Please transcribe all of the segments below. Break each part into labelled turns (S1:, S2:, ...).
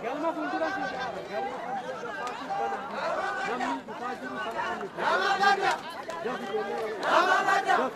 S1: Galma fuuldura si dhaaba. Galma fuuldura gafaatu bana. Namni dhufaa jiru salphaan miti. Dafi ijoollee.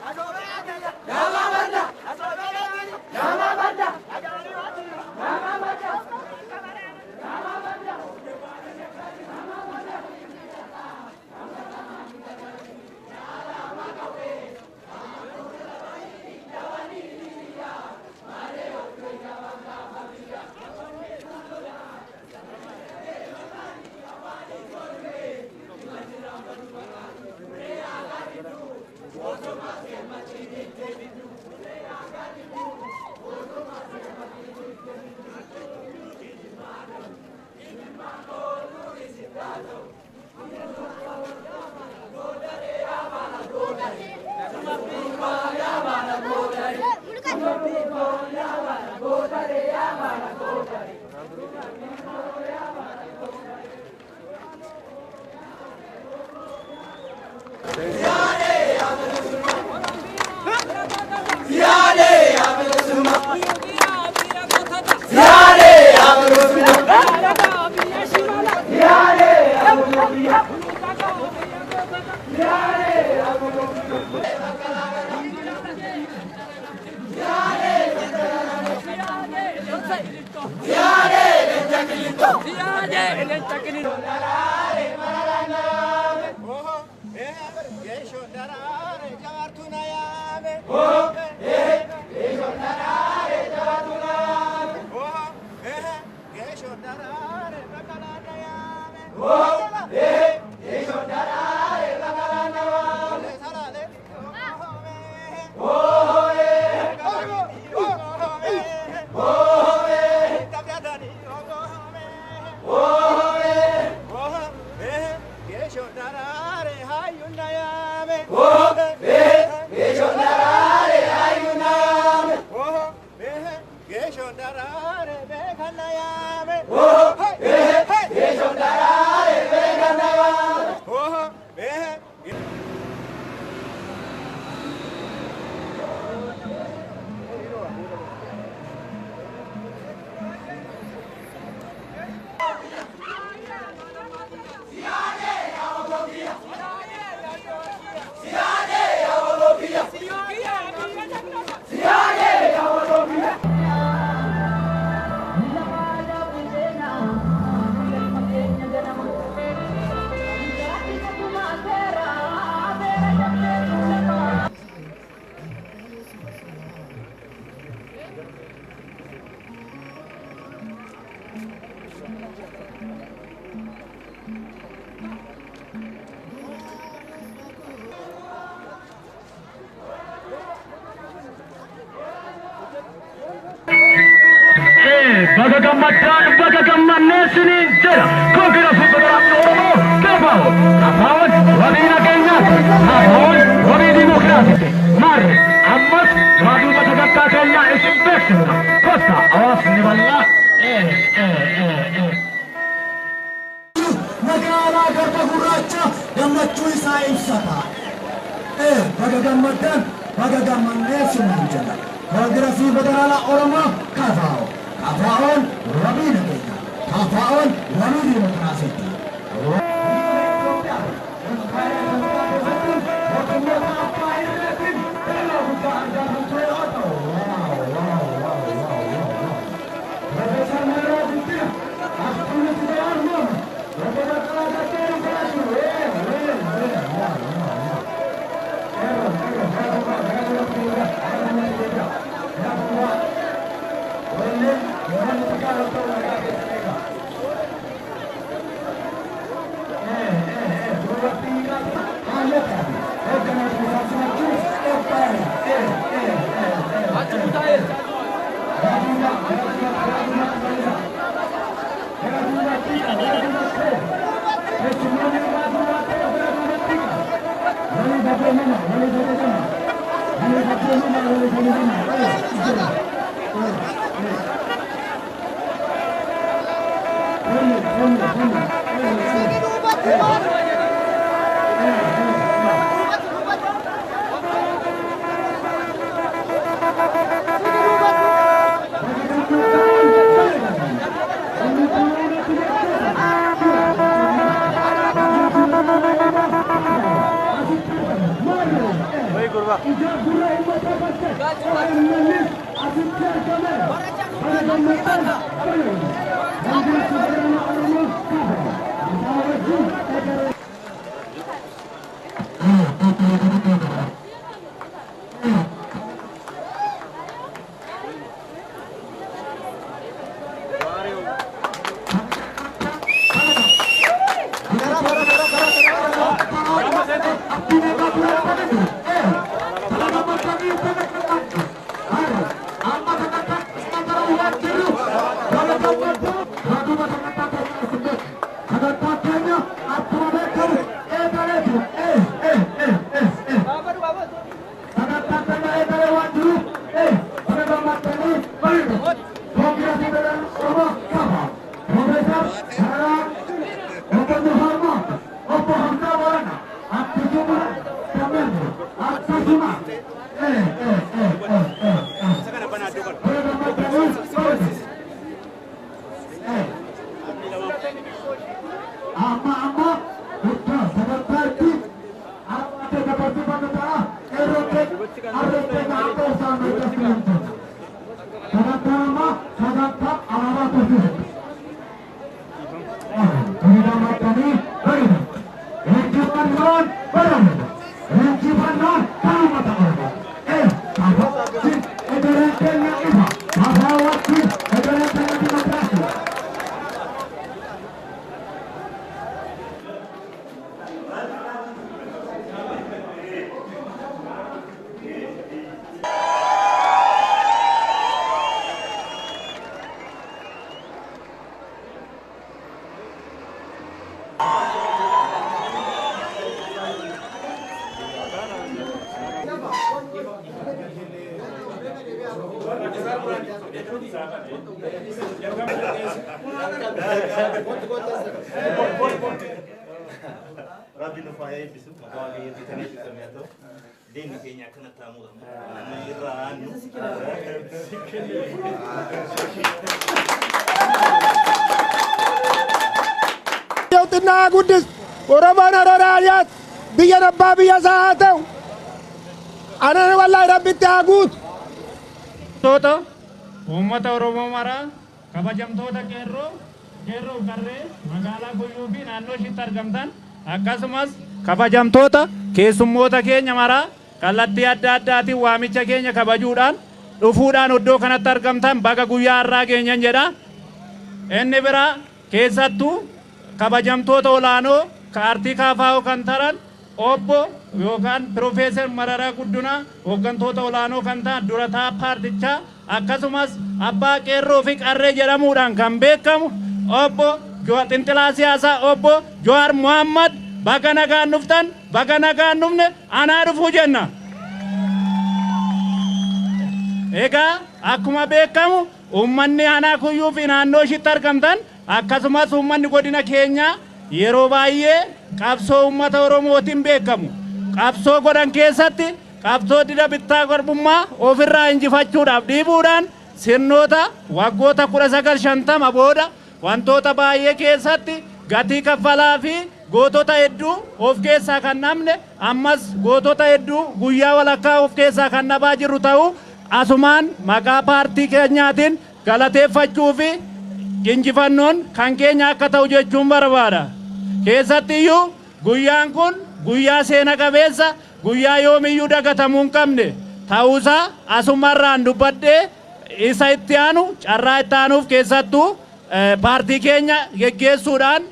S2: Baga gammaddaan baga gammannee siniin jedha. Koongirasii Federaalii Oromoo KFO. KFO'n wabii nageenyaati. KFO'n wabii diimokiraasiiti. Maarre ammas duraa sagantaa keenyaa isin beeksifna. Kottaa hawaasni bal'aa.
S3: Magaalaa Garba Gurraacha gammachuu isaa ibsata. Baga gammaddaan baga gammannee siniin jedha. Koongirasii Federaalaa Oromoo KFO. KFO'n wabii nageenyaa. KFO'n wabii diimokiraasiiti. Ija gurra uummata batte OMNs asitti argameera. Baga gammaddan, baga Koongireesii Federaalaa Oromoo qaba. Isaa wajjin egeree. Amma amma iddoo sadarkaatti amma dabartii bakka irratti arrate naannoo isaan hojjetu. Sadarkaa amma sadarkaa alaabaa tolchuudha. Fayyadamatanii fayyadamu. Injifannoon fayyadamu. Injifannoon kan uummata Oromoo. Kafaawwatti egereen keenya ifa. Kafaawwatti egereen keenya dimokiraasii.
S4: Rabbi nu faayaa eebbisu maqaa waaqayyootti kan eebbifame haa ta'u. Diinni keenya akkanatti haa muramu. Nama irraa aannu.
S5: Xinnaa guddis Oromoon Oromiyaas biyya abbaa biyya isaa haa ta'u. Anan wallahi rabbitti haa guutu.
S6: Toota uummata Oromoo maraa kabajamtoota qeerroo qeerroo qarree magaalaa Guyyuu fi naannoo ishiitti argamtan akkasumas kabajamtoota keessummoota keenya maraa kallattii adda addaatiin waamicha keenya kabajuudhaan dhufuudhaan iddoo kanatti argamtan baga guyyaa har'aa geenyan jedha. Inni biraa keessattuu kabajamtoota olaanoo kaartii KFO kan taran obbo yookaan Piroofeesar Mararaa Guddinaa hooggantoota olaanoo kan ta'an durataa paartichaa akkasumas abbaa qeerroo fi qarree jedhamuudhaan kan beekamu obbo Xinxilaa siyaasaa obbo Jawaar Mohammad baga nagaan dhuftan baga nagaan dhufne anaa dhufuu jenna. Egaa akkuma beekamu uummanni aanaa Kuyyuu fi naannoo ishiitti argamtan akkasumas uummanni godina keenyaa yeroo baay'ee qabsoo uummata Oromootiin beekamu. Qabsoo godhan keessatti qabsoo dida bittaa garbummaa ofirraa injifachuudhaaf dhiibuudhaan sirnoota waggoota 1950 booda wantoota baay'ee keessatti gatii kaffalaa fi gootota hedduu of keessaa kan dhabne ammas gootota hedduu guyyaa walakkaa of keessaa kan dhabaa jirru ta'uu asumaan maqaa paartii keenyaatiin galateeffachuu fi injifannoon kan keenya akka ta'u jechuun barbaada. Keessatti iyyuu guyyaan kun guyyaa seena qabeessa guyyaa yoomiyyuu dagatamuu hin qabne ta'uusaa asumarraan dubbadhee isa itti aanu carraa itti aanuuf keessattuu paartii keenya geggeessuudhaan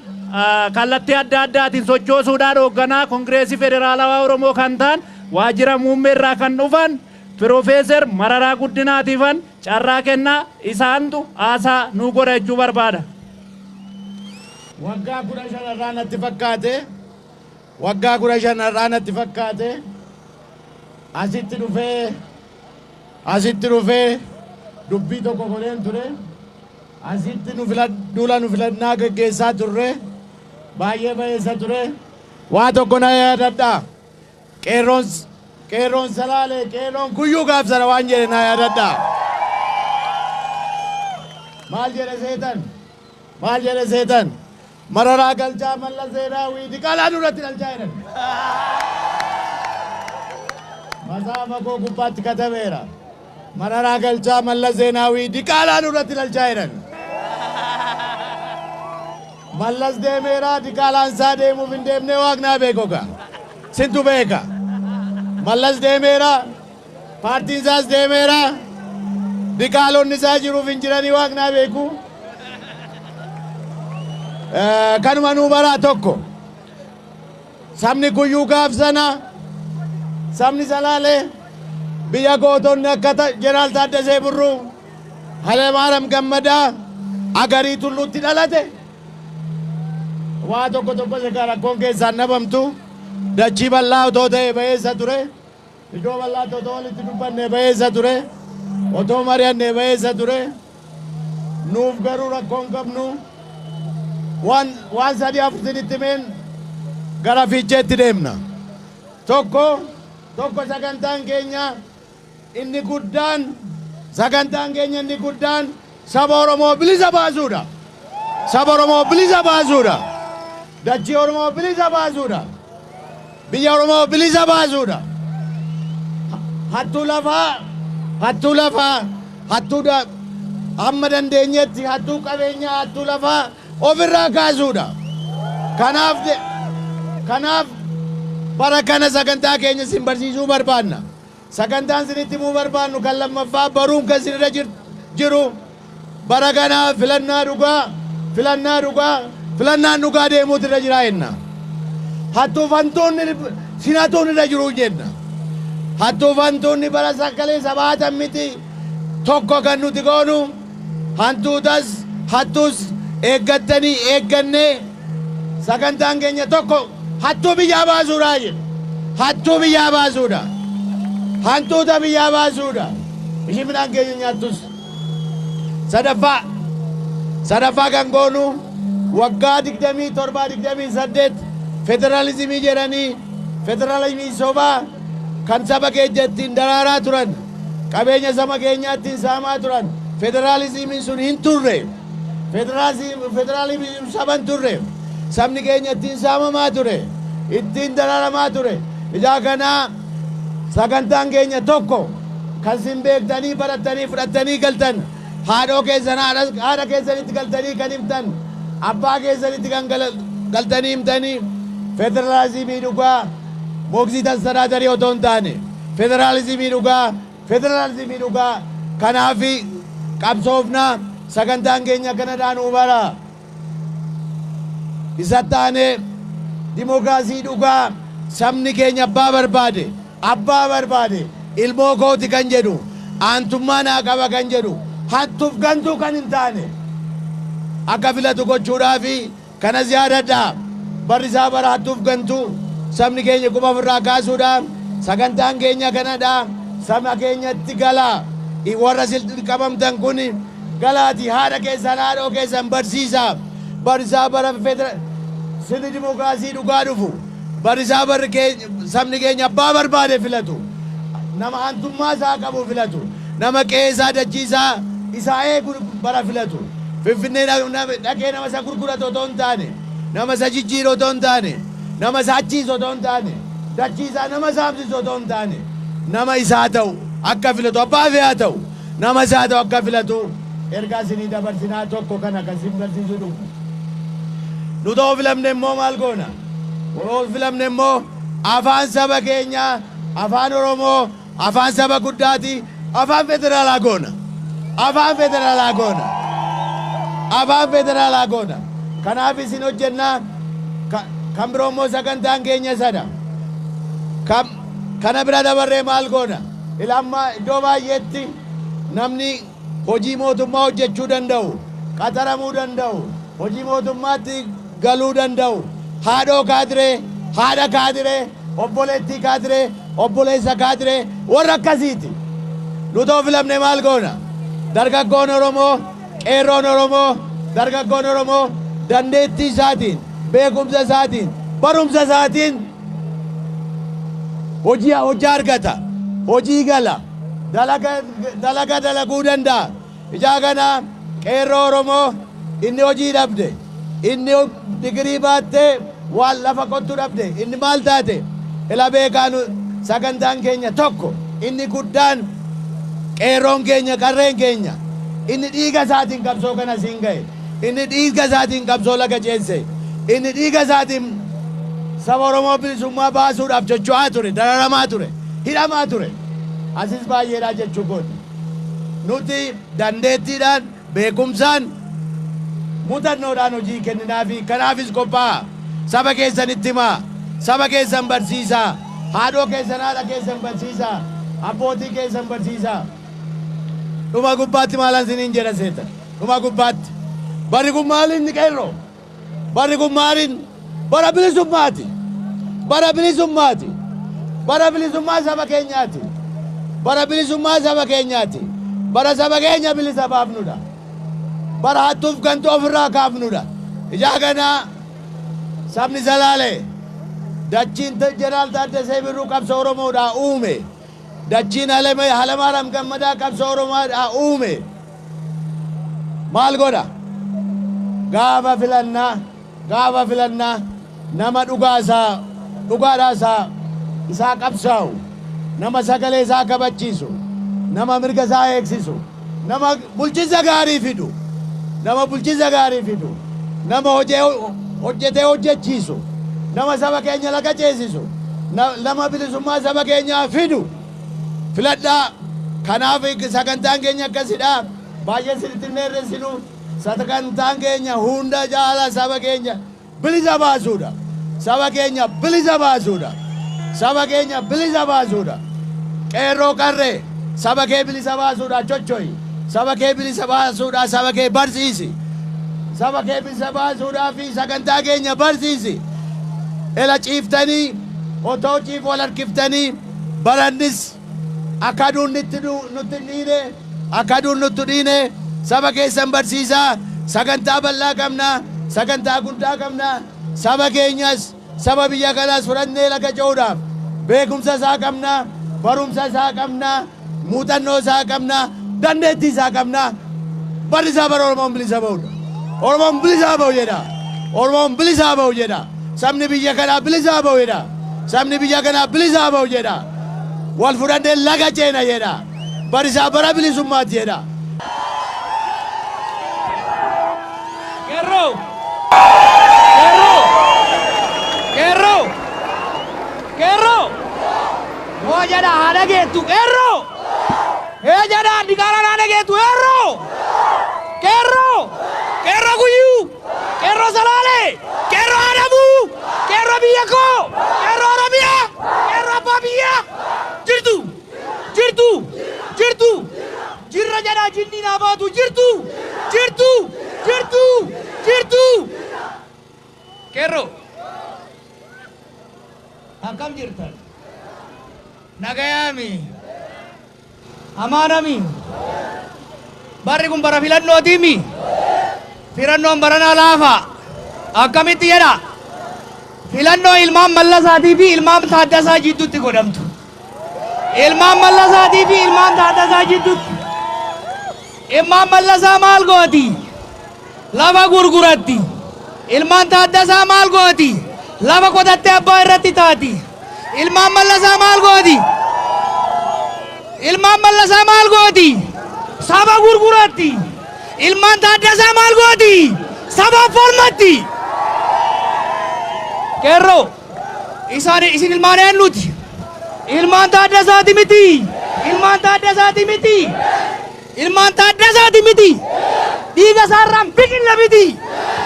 S6: kallattii adda addaatiin sochoosuudhaan hoogganaa Koongireesii Federaalawaa Oromoo kan ta'an waajjira muummee irraa kan dhufan Piroofeesar Mararaa Guddinaatiifan carraa kennaa isaantu haasaa nuu godha jechuu barbaada.
S5: Waggaa 15 irraa natti fakkaate waggaa 15 irraa natti fakkaate asitti dhufee dubbii tokko godheen ture. Asitti nu duula nu filannaa geggeessaa turre baay'ee bayeessa ture. Waa tokko na yaadadha. Qeerroon qeerroon Salaalee qeerroon Kuyyuu gaaf sana waan jedhe na yaadadha. Maal jedhe seetan? Maal jedhe seetan? Mararaa galchaa Mallas Zeenaawii diqaalaa duratti galchaa jedhan. Matsaafa koo gubbaatti katabeera. Mararaa galchaa Mallas Zeenaawii diqaalaa nurratti galchaa jedhan. Mallas deemeera, diqaalaan isaa deemuuf hin deemne waaqnaa beeku gaa. Sintu beeka. Mallas deemeera, paartiin isaas deemeera, diqaalonni isaa jiruuf hin jiranii waaqnaa beeku. Kanuma nuu baraa tokko. Sabni Kuyyuu gaaf sana, sabni Salaalee biyya gootonni akka Jeneraal Taaddasee Birruu, Hayilamaariyaam Gammadaa, Agarii Tulluutti dhalate. Waa tokko tokko egaa rakkoon keessaan dhabamtu. Dachii bal'aa otoo ta'e ba'eessa ture. Iddoo bal'aa otoo walitti dubbanne ba'eessa ture. Otoo mari'anne ba'eessa ture. Nuuf garuu rakkoon qabnu waan sadii afur isinitti himeen gara Fiicheetti deemna. Tokko tokko, sagantaan keenya inni guddaan, sagantaan keenya inni guddaan saba Oromoo bilisa baasuudha. Saba Oromoo bilisa baasuudha. Dachii Oromoo bilisa baasuudha. Biyya Oromoo bilisa baasuudha. Hattuu lafaa, hattuu lafaa, hattuu hamma dandeenyetti hattuu qabeenyaa, hattuu lafaa ofirraa kaasuudha. Kanaaf bara kana sagantaa keenya isin barsiisuu barbaanna. Sagantaan isinitti himuu barbaannu kan lammaffaa, baruun kan isinirra jiru, bara kana filannaa dhugaa, filannaa dhugaa, filannaan dhugaa deemuutu irra jira jenna. Hattuufantoonni sinatuun irra jiru jenna. Hattuufantoonni bara sagalee sabaatan miti. Tokko kan nuti goonu, hantuutas hattuus eeggattanii eeggannee, sagantaan keenya tokko hattuu biyyaa baasuudha jedha. Hattuu biyyaa baasuudha. Hantuuta biyyaa baasuudha. Ishii midhaan keenya nyaattus. Sadaffaa kan goonu, waggaa 27, 28 federaalizimii jedhanii federaalizimii sobaa kan saba keenya ittiin daraaraa turan, qabeenya saba keenyaa ittiin saamaa turan, federaalizimiin sun hin turre. Federaalizimiin saba hin turre. Sabni keenya ittiin saamamaa ture, ittiin daraaramaa ture. Ijaa kanaa sagantaan keenya tokko kan sin beektanii, barattanii, fudhattanii galtan, haadhoo keessan, haadha keessanitti galtanii kan himtan, abbaa keessanitti kan galtanii himtanii, federaalizimii dhugaa ሞግዚት አስተዳደር otoo hin taane, federaalizimii dhugaa, federaalizimii dhugaa kanaafi qabsoofna. Sagantaan keenya kanadhaan bara isa taane, dimookiraasii dhugaa, sabni keenya abbaa barbaade, abbaa barbaade, ilmoo kooti kan jedhu, aantummaa naa qaba kan jedhu, hattuuf gantuu kan hin taane akka filatu gochuudhaafi. Kanas yaadadhaa, barri isaa bara hattuuf gantuu sabni keenya quba ofirraa kaasuudha. Sagantaan keenya kanadha. Saba keenyatti galaa. Warra silxi qabamtan kun galaati haadha keessan, haadhoo keessan barsiisaa. Barrisaa bara sirni dimookiraasii dhugaa dhufu, barrisaa barri sabni keenya abbaa barbaade filatu, nama aantummaa isaa qabu filatu, nama qe'ee isaa, dachii isaa isaa eegu bara filatu, Finfinnee dhaqee nama isa gurguratu otoo hin taane, nama isa jijjiiru otoo hin taane, nama isa achiisu otoo hin taane, dachii isaa nama saamsisu otoo hin taane, nama isaa ta'u akka filatu, abbaa fe'aa ta'u, nama isaa ta'u akka filatu ergaa isinii dabarsinaa. Tokko kana kan isin barsiisuu dhufu. Nu ta'uu filamne immoo maal goona? Yeroo filamne immoo afaan saba keenyaa, afaan Oromoo, afaan saba guddaati, afaan federaalaa goona. Afaan federaalaa goona. Afaan federaalaa goona. Kanaaf isin hojjennaa. Kan biroo immoo sagantaan keenya sada. Kana bira dabarree maal goona? Ilamma iddoo baay'eetti namni hojii mootummaa hojjechuu danda'u, qaxaramuu danda'u, hojii mootummaatti galuu danda'u, haadhoo kaadiree, haadha kaadiree, obboleettii kaadiree, obboleessa kaadiree, warra akkasiiti. Nu ta'uu filamne maal goona? Dargaggoon Oromoo, qeerroon Oromoo, dargaggoon Oromoo dandeettii isaatiin, beekumsa isaatiin, barumsa isaatiin hojii argata, hojii gala, dalaga dalaguu danda'a. Ijaa kana qeerroo Oromoo inni hojii dhabde, inni digirii baattee waan lafa qottu dhabde, inni maal taate, ila beekaa. Sagantaan keenya tokko inni guddaan qeerroon keenya qarreen keenya inni dhiiga isaatiin qabsoo kana siin ga'e, inni dhiiga isaatiin qabsoo laga ceesse, inni dhiiga isaatiin saba Oromoo bilisummaa baasuudhaaf socho'aa ture, dararamaa ture, hidhamaa ture. Asis baay'eedhaa jechuu kooti. Nuti dandeettiidhaan, beekumsaan, muuxannoodhaan hojii kenninaafi kanaafis qophaa'a. Saba keessanitti himaa, saba keessan barsiisaa, haadhoo keessan haadha keessan barsiisaa, abbootii keessan barsiisaa. Dhuma gubbaatti maalan isiniin jedha seetan? Dhuma gubbaatti. Barri kun maaliin qeerroo? Barri kun maaliin? Bara bilisummaati. Bara bilisummaati. Bara bilisummaa saba keenyaati. Bara bilisummaa saba keenyaati. Bara saba keenya bilisa baafnudha. Bara hattuuf gantuu ofirraa kaafnudha. Ijaa kanaa sabni Salaalee dachiin Jeneraal Taaddasee Birruu qabsoo Oromoodhaa uume. Dachiin Hayilamaaram Gammadaa qabsoo Oromoodhaa uume. Maal godha? Gaafa filannaa nama dhugaasaa dhugaadhaasaa isaa qabsaa'u, nama sagalee isaa kabachiisu, nama mirga isaa eegsisu, nama bulchiinsa gaarii fidu, nama bulchiinsa gaarii fidu, nama hojjetee hojjechiisu, nama saba keenya laga ceesisu, nama bilisummaa saba keenyaa fidu filadhaa. Kanaaf sagantaan keenya akkasidha. Baay'ee sinitti hin dheeressinu. Sagantaan keenya hunda caala saba keenya bilisa baasuudha. Saba keenya bilisa baasuudha. Saba keenya bilisa baasuudha. Qeerroo qarree, saba kee bilisa baasuudha chocho'i. Saba kee bilisa baasuudha saba kee barsiisi. Saba kee bilisa baasuudhaa fi sagantaa keenya barsiisi. Ela ciiftanii otoo ciif wal harkiftanii barannis akka aduun nutti dhiine, akka aduun nutti dhiine, saba keessan barsiisaa. Sagantaa bal'aa qabna, sagantaa guddaa qabna. Saba keenyas saba biyya kanaas fudhannee laga ce'uudhaaf beekumsa isaa qabna, barumsa isaa qabna, muuxannoo isaa qabna, dandeettii isaa qabna. Barri isaa bara Oromoon bilisa ba'udha. Oromoon bilisa ba'u jedha. Oromoon bilisa ba'u jedha. Sabni biyya kanaa bilisa ba'u jedha. Sabni biyya kanaa bilisa ba'u jedha. Wal fudhannee laga ceena jedha. Barri isaa bara bilisummaati jedha.
S7: Qeerroo! Qeerroo! Qeerroo! Qeerroo! Yoo jedha haa dhageettu, qeerroo! Ee jedha, diqaalaan haa dhageettu, qeerroo! Qeerroo! Qeerroo Guyyuu! Qeerroo Salaalee! Qeerroo Adabuu! Qeerroo biyya koo! Qeerroo Oromiyaa! Qeerroo abbaa biyyaa! Jirtu! Jirtu! Jirtu! Jirra jedha, jinni naa baatu, jirtu! Jirtu! Jirtu! Jirtu! Qeerroo! Akkam jirtan? Nagayaami? Amaanami? Barri kun bara filannootiimi? Filannoon baranaa laafa. Akkamitti jedha? Filannoo ilmaan Mallasaatii fi ilmaan Taaddasaa jidduutti godhamtu. Ilmaan Mallasaatii fi ilmaan Taaddasaa jidduutti. Ilmaan Mallasaa maal gooti? Lafa gurguratti. Ilmaan Taaddasaa maal gooti? Lafa qotattee abbaa irratti taati. Ilmaan Mallasaa maal gooti? Ilmaan Mallasaa maal gooti? Saba gurguratti. Ilmaan Taaddasaa maal gooti? Saba falmatti. Qeerroo, isaan isin ilmaan eenyuti? Ilmaan Taaddasaati miti. Ilmaan Taaddasaati miti. Ilmaan Taaddasaati miti. Dhiiga isaarraan biqille miti.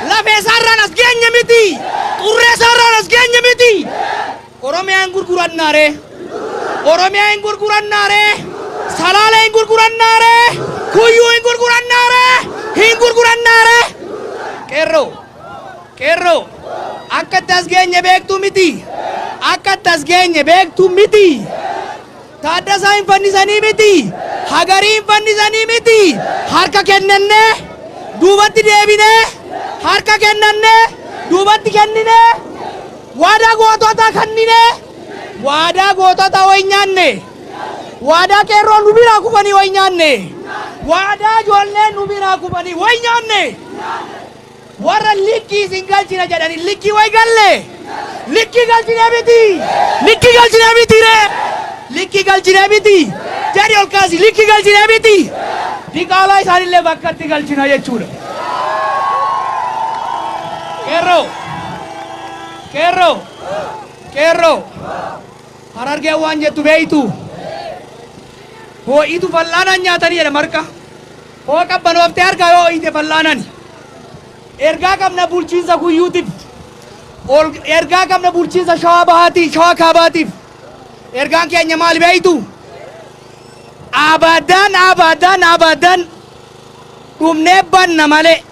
S7: Lafee isaarraan as geenye miti. Xurree isaarraan as geenye miti. Oromiyaa hin gurgurannaaree. Oromiyaa hin gurgurannaaree. Salaalee hin gurgurannaaree. Kuyyuu hin gurgurannaaree. Hin gurgurannaaree. Qeerroo. Qeerroo. Akka itti as geenye beektuu miti. Akka itti as geenye beektuu miti. Taaddasaa hin fannisanii miti. Hagarii hin fannisanii miti. Harka kennannee duubatti deebinee, harka kennannee duubatti kenninee, waadaa gootota kenninee, waadaa gootota wayi nyaanne, waadaa qeerroon nu biraa kufanii wayi nyaanne, waadaa ijoolleen nu biraa kufanii wayi nyaanne. Warra likkii isin galchina jedhanii likkii wayi galle, likkii galchine miti, likkii galchine miti ree. Likkii galchinee miti. Jedhi ol kaasi likkii galchinee miti. Diqaalaa isaanillee bakkatti galchina jechuudha. Qeerroo. Qeerroo. Qeerroo. Harargeen waan jettu beeytu. Hoo'itu fal'aanaan nyaatanii jedha marqa. Hoo qabbanooftee harkaa yoo ho'ite fal'aanani. Ergaa qabna bulchiinsa Kuyyuutiif. Ol ergaa qabna bulchiinsa Shawaa Bahaatii, Shawaa Kaabaatiif. Ergaan keenya maali beeytu? Abadan abadan abadan dhumnee banna malee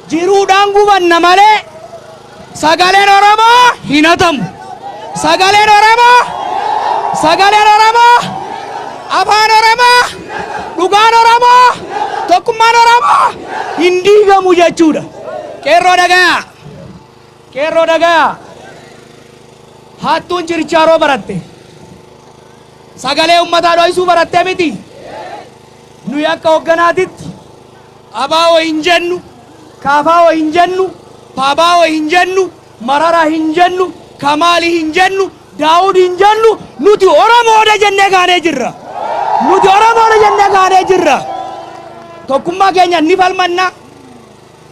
S7: jiruudhaan gubanna malee sagaleen Oromoo hin hatamu. Sagaleen Oromoo sagaleen Oromoo afaan Oromoo dhugaan Oromoo tokkummaan Oromoo hin diigamu jechuudha. Qeerroo dhagayaa. Qeerroo dhagayaa. Hattuun chirchaaroo baratte. Sagalee uummataa dho'isuu barattee miti. Nuyi akka hoogganaatitti ABO hin jennu, KFO hin jennu, PABO hin jennu, Marara hin jennu, Kamaali hin jennu, Daawud hin jennu, nuti Oromoodha jennee kaanee jirra. Nuti Oromoodha jennee kaanee jirra. Tokkummaa keenya ni falmanna.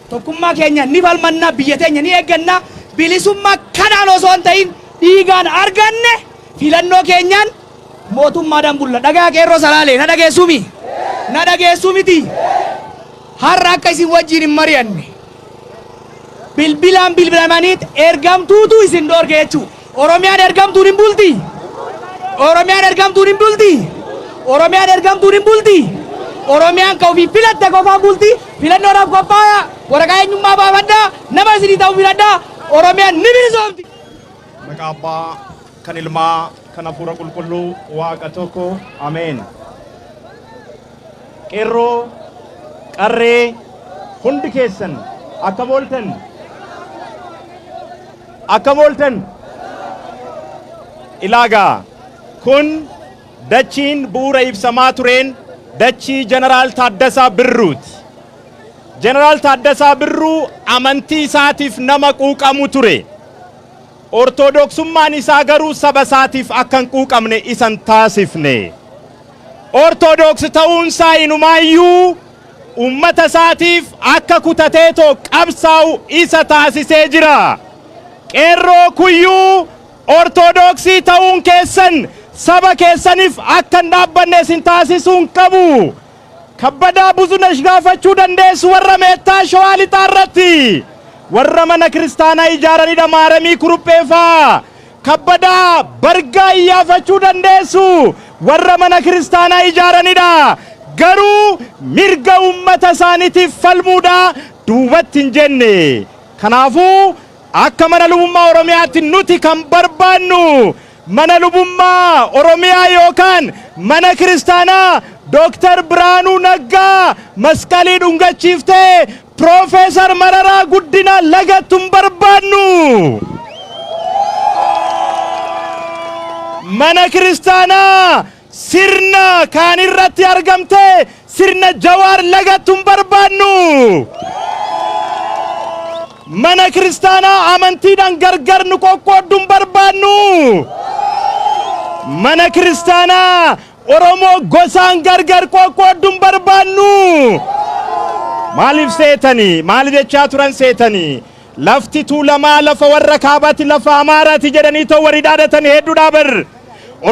S7: Tokkummaa keenya ni falmanna, biyya teenya ni eegganna. Bilisummaa kanaan osoo hin ta'in dhiigaan arganne filannoo keenyaan mootummaadhaan bulla. Dhagaa qeerroo Salaalee na dhageessumi? Na dhageessuu miti? Har'a akka isin wajjin hin mari'anne bilbilaan bilbilamaniit ergamtuutu isin dhoorge jechuu. Oromiyaan ergamtuun hin bulti? Oromiyaan ergamtuun hin bulti? Oromiyaan ergamtuun hin bulti? Oromiyaan ka ofii filatte qofaan bulti. Filannoodhaaf qophaa'a. Waraqaa eenyummaa baafadhaa. Nama isinii ta'u filadhaa. Oromiyaan ni bilisoomti.
S8: Maqaa Abbaa, kan Ilmaa, kan Hafuura Qulqulluu, Waaqa tokko, Ameen. Qeerroo, qarree, hundi keessan akkam ooltan? Akkam ooltan? Ilaagaa, kun dachiin bu'uura ibsamaa tureen dachii Jeneraal Taaddasaa Birruuti. Jeneraal Taaddasaa Birruu amantii isaatiif nama quuqamu ture. Ortodoksummaan isaa garuu saba isaatiif akka hin quuqamne isa hin taasifne. Ortodoks ta'uunsaa inumaayyuu uummata isaatiif akka kutateetoo qabsaa'u isa taasisee jira. Qeerroo Kuyyuu, Ortodoksii ta'uun keessan saba keessaniif akka hin dhaabbanne isin taasisuu hin qabu. Kabbadaa Buzunesh gaafachuu dandeessu warra Meettaa Shawaa Lixaa irratti. Warra mana kiristaanaa ijaaranidha Maaramii Kuruphee faa. Kabbadaa Bargaa iyyaafachuu dandeessu warra mana kiristaanaa ijaaranidha. Garuu mirga uummata isaaniitiif falmuudha duubatti hin jenne. Kanaafuu akka mana lubummaa Oromiyaatti nuti kan barbaannu mana lubummaa Oromiyaa yookaan mana kiristaanaa Dooktar Biraanuu Naggaa masqalii dhungachiiftee Piroofeesar Mararaa Guddinaa lagattu hin barbaannu. Mana kiristaanaa sirna kaan irratti argamtee sirna Jawaar lagattu hin barbaannu. Mana kiristaanaa amantiidhaan gargar nu qoqqooddu hin barbaannu. Mana kiristaanaa Oromoo gosaan gargar qoqqooddu hin barbaannu. Maaliif seetanii? Maali jechaa turan seetanii? Lafti Tuulamaa lafa warra Kaabaati, lafa Amaaraati jedhanii too warri dhaadatan hedduudha bar.